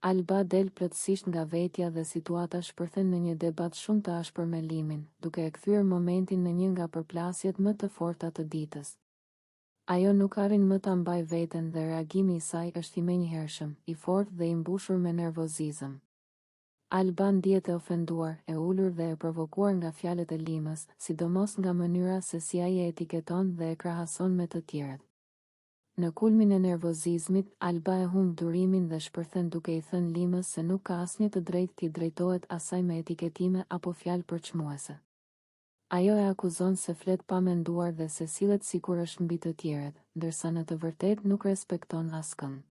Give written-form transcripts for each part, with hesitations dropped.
Alba del plotësisht nga vetja dhe situata shpërthen në një debat shumë të ashpër me Limin, duke e kthyer momentin në një nga përplasjet më të forta të ditës. Ajo nuk arrin më ta mbajë veten dhe reagimi i saj është i menjëhershëm, i fortë dhe i mbushur me nervozizëm. Alba ndihet e ofenduar, e ulur dhe e provokuar nga fjalët e Limës, sidomos nga mënyra se si ai e etiketon dhe e krahason me të tjerët. Në kulmin e nervozizmit, Alba e humb durimin dhe shpërthen duke i thënë Limës se nuk ka asnjë të drejtë t'i drejtohet asaj me etiketime apo fjalë përçmuese. Ajo e akuzon se flet pa menduar dhe se sillet sikur është mbi të tjerët, ndërsa në të vërtetë nuk respekton askënd.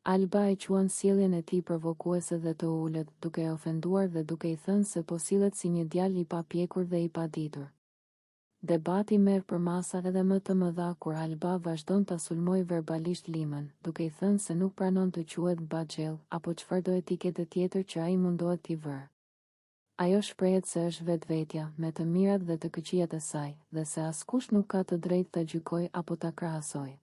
Alba e quan sjelljen e tij provokuese dhe të ulët, duke e ofenduar dhe duke i thënë se po sillet si një djalë i papjekur dhe i paditur. Debati merr përmasa edhe më të mëdha kur Alba vazhdon ta sulmojë verbalisht Limën, duke i thënë se nuk pranon të quhet baxhell apo çfarëdo etikete tjetër që ai mundohet t'i vërë. Ajo shprehet se është vetvetja, me të mirat dhe të këqijat e saj, dhe se askush nuk ka të drejtë ta gjykojë apo ta krahasojë.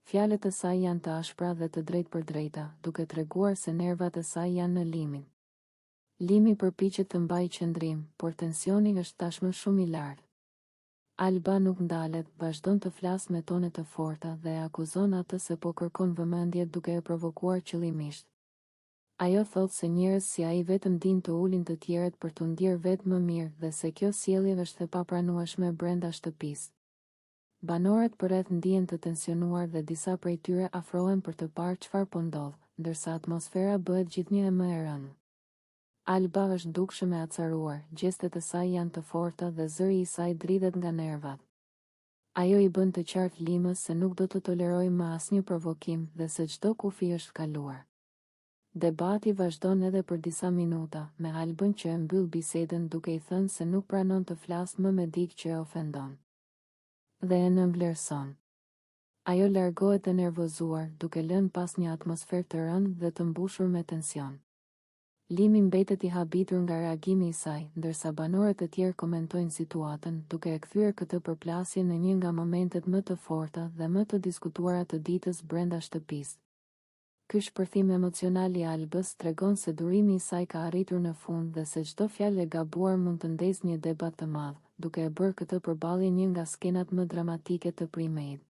Fjalët e saj janë të ashpra dhe të drejtpërdrejta, duke treguar se nervat e saj janë në limit. Limi përpiqet të mbajë qëndrim, por tensioni është tashmë shumë i lartë. Alba nuk ndalet, vazhdon të flasë me tone të forta dhe e akuzon atë se po kërkon vëmendje duke e provokuar qëllimisht. Ajo thotë se njerëz si ai vetëm dinë të ulin të tjerët për t'u ndjerë vetë më mirë dhe se kjo sjellje është e papranueshme brenda shtëpisë. Banorët përreth ndihen të tensionuar dhe disa prej tyre afrohen për të parë çfarë po ndodh, ndërsa atmosfera bëhet gjithnjë e më e rëndë. Alba është dukshëm e acaruar, gjestet e saj janë të forta dhe zëri i saj dridhet nga nervat. Ajo i bën të qartë Limës se nuk do të tolerojë më asnjë provokim dhe se çdo kufi është kaluar. Debati vazhdon edhe për disa minuta, me Albën që e mbyll bisedën duke i thënë se nuk pranon të flasë më me dikë që e ofendon dhe e nënvlerëson. Ajo largohet e nervozuar, duke lënë pas një atmosferë të rëndë dhe të mbushur me tension. Limi mbetet i habitur nga reagimi i saj, ndërsa banorët e tjerë komentojnë situatën, duke e kthyer këtë përplasje në një nga momentet më të forta dhe më të diskutuara të ditës brenda shtëpisë. Ky shpërthim emocional i Albës tregon se durimi i saj ka arritur në fund dhe se çdo fjalë e gabuar mund të ndezë një debat të madh, duke e bërë këtë përballje një nga skenat më dramatike të Prime-it.